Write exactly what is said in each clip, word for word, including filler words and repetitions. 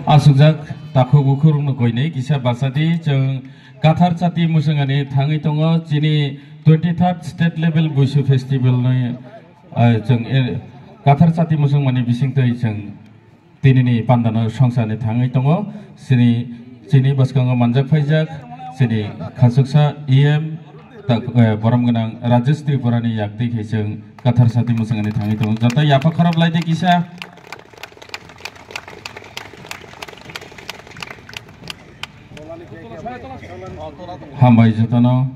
Asukjak takhuk bukhuk rokno koinwi kisa bachadi, chwng Kathar Chati mwswngani thangwi tongo, chini twenty third state level Buisu festival ni, eh, chwng, eh, Kathar Chati mwswngmani bisingtwi chwng tinini pandano songsani thangwi tongo. Chini, chini bwskango manjak phaijak chini khachuksa E M, tak, eh, borom gwnang Rajesh Tripurani yaktwi khe chwng Kathar Chati mwswngani thangwi tongo. Joto yapha khorop laidi kisa. Hambai jotono.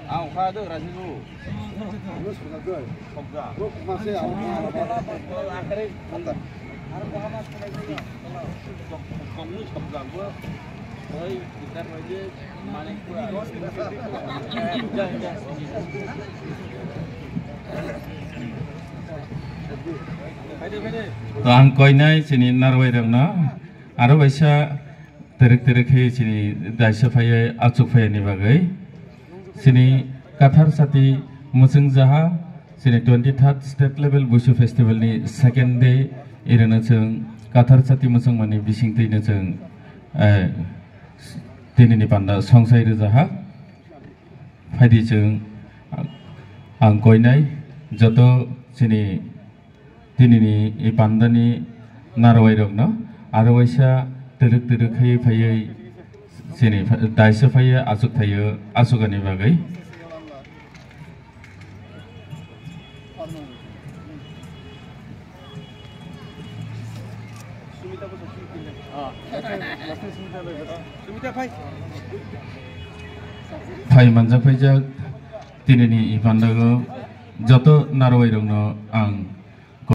Ang kha do rasi du. Sobja. Kongni sobja bo. Oi, kita aja. To ang koinai chini narwai rokno aro waisa terek terek khe chini daisa phaiya achuk phaiya ni bagwi chini Kathar Chati mwchwng jaha chini twenty third state level Buisu festival ni second day irwno chwng Kathar Chati mwchwng mani bisingtwi no chwng, eh, Tini ni panda songsai rwjaha. Phaidi chwng ang koinai joto chini tini ni i panda ni narwai rokno aro waisa twrwk twrwk khai phaiwi chini pha-, daisa phaiya achuk thaio achukani bagwi. Phai manjak phaijak tini ni i pandago joto narwai rokno ang